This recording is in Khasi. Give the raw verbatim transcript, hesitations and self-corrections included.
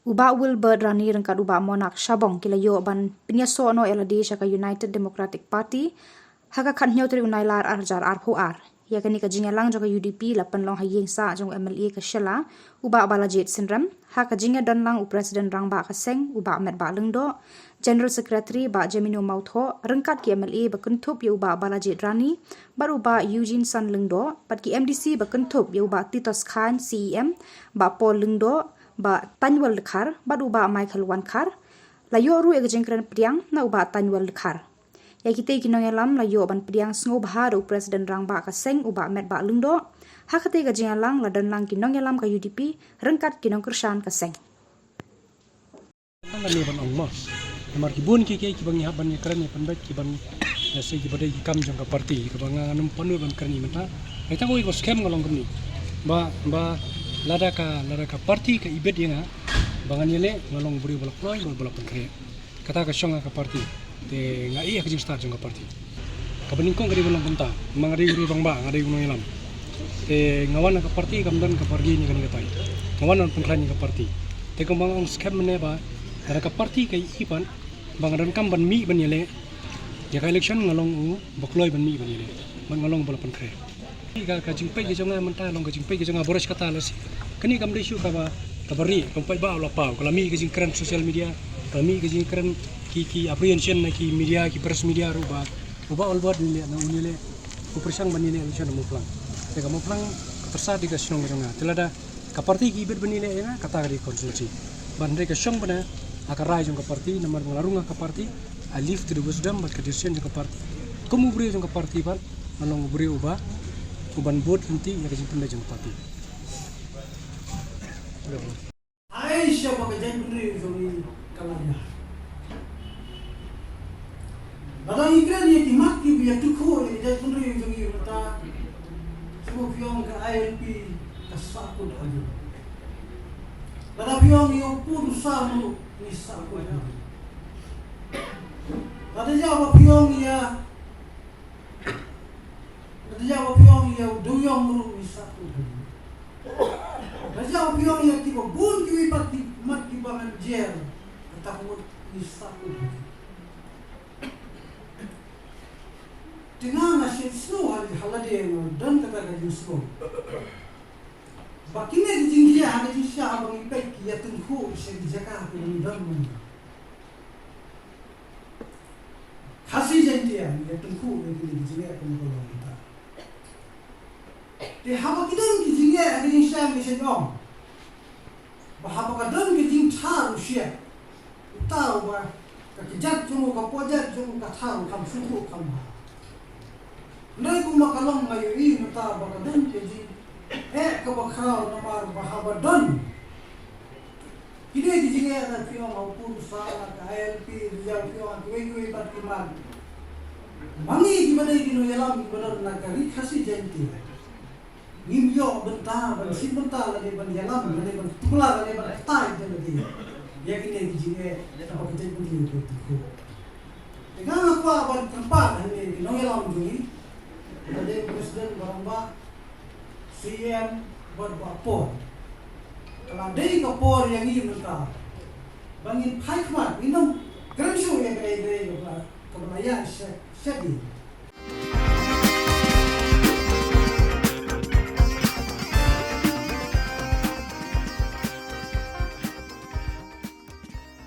U Bah Wilbert Rani ryngkat u Bah Monak Shabong ki la ïoh ban pynïasoh noh ïa lade sha ka United Democratic Party ha ka khathynñiew tarik u Nailar arhajar arphew ar. Ïa kane ka jingïalang jong ka U D P la pynlong ha ïing sah jong u M L A ka Shella, u Bah Balajied Synrem, ha ka jingïadonlang u President Rangbah ka seng, u Bah Metbah Lyngdoh, General Secretary Bah Jemino Mawthoh, ryngkat ki M L A ba kynthup ïa u Bah Balajied Rani, bad u Bah Eugene San Lyngdoh, bad ki M D C ba kynthup ïa u Bah Titos Chyne, C E M, Bah Paul Lyngdoh, Bah Taniwal Dkhar, bad u Bah Michael Wankhar. La ïoh ruh ïa ka jingkren pdiang na u Bah Taniwal Dkhar. Ïa kitei ki nongïalam la ïoh ban pdiang sngewbha da u President Rangbah ka seng, u Bah Metbah Lyngdoh. Ha katei ka jingïalang la don lang ki nongïalam ka U D P ryngkat ki nongkyrshan ka seng. Tang kane ban ong mo. Namar ki bun ki, ki, kiba ngi hap ban ïakren ïa pynbeit, kiban ïa se kiba dei ki kam jong ka party, kaba nga ngam pat nud ban kren ïa mynta. Ai tang oi ko skhem nga long kumne. Ba, ba lada ka, lada ka party ka ibit ïa nga ba ngan ïaleh, nga long u briew ba la kloi, ba la pynkhreh. Kata ka shong ha ka party. Te nga ïa ka jingstad jong ka party. Kaba nyngkong ka dei ban long kumta, ma nga dei u rangbah, nga dei u nongïalam. Te nga wan ha ka party kam don ka party ne kane katai. Nga wan ban pynkhlaiñ ïa ka party. Te kumba nga ong skhem mynne ba lada ka party ka ïohi pat ba nga donkam ban mih ban ïaleh, ïa ka election nga long u ba kloi ban mih ban ïaleh. Bad nga long ba la pynkhreh. Ka, ka jingpeit ka jong nga mynta long ka jingpeit ka jong nga, bor ïa kata lashai. Kane kam dei shuh kaba, kaba rieh, kam peit ba u la paw, ka la mih ka jingkren social media, ka la mih ka jingkren ki, ki apprehension na ki media, ki press media ruh ba u Bah Wilbert un ïaleh, na un ïaleh, u pyrshang ban ïaleh election ha Mawphlang. Te ka Mawphlang ka pyrsa dei ka shnong ka jong nga. Te lada ka party ki ibit ban ïaleh ïa nga, kata ka dei consolation. Ban dei ka shong bha ha ka rai jong ka party, namar nga la rung ha ka party, I live to the wisdom bad ka decision jong ka party. Kum u briew jong ka party bad nga long u briew uba, uban bud lynti ïa ka jingpynbeit jong ka party. Ai sha ba ka jaitbynriew jong ngi ka la ïaid. Lada ngi kren ïa ki mat kiba ïatyngkhuh ïa ka jaitbynriew jong ngi mynta, shu phi ong ka I L P ka sahkut ha ngi. Lada phi ong ïa u Pur u Sam ruh ngi sahkut ha ngi. Lada ïa ba phi ong ïa Lada ïa ba phi ong ïa u Dewïong ruh ngi sahkut ha ngi. Lada ïa ba phi ong ïa kiba bun kiwei pat ki mat kiba ngan jer, kata ka mut ngi sahkut ha ngi. Te nga nga sngewsih ha lade nga don kata ka jingsngew. Ba kine ki jingeh ha ka jingshisha haba ngi peit ki ïatyngkhuh sha ki jaka kiba ngi don mynta. Khasi Jaiñtia ngi ïatyngkhuh ïa kine ki jingeh kumba ka long mynta. Te haba ki don ki jingeh ha ka jingshisha ngi sngewsih ba haba ka don ka jingthaw u shiah, uta uba ka kjat jong u, ka pojat jong u ka thaw, kam sngewthuh kam bha. Hynrei kumba ka long nga ïohi mynta ba ka don ka jingeh kaba khraw namar ba haba don kine ki jingeh, lada phi ong ha u Pur u Sam, ka I L P, lada phi ong ha kiwei kiwei pat ki mat. Ma ngi kiba dei ki nongïalam kiba don na ka Ri Khasi Jaiñtia, ngim ïoh bynta ban shim bynta lane ban ïalam lane ban tuklar lane ban batai da lade ïa kine ki jingeh kaba ka jaitbynriew ka ïatyngkhuh. Te nga nga kwah ban kyrpad ha kine ki nongïalam jong ngi, lada dei u President Bah Rangbah, C E M bad Bah Paul. Ka la dei ka por ïa ngi mynta ba ngin phai khmat, ngin ym kren shuh ïa kaei kaei kaba la, kaba la ïaid sha, sha ïing.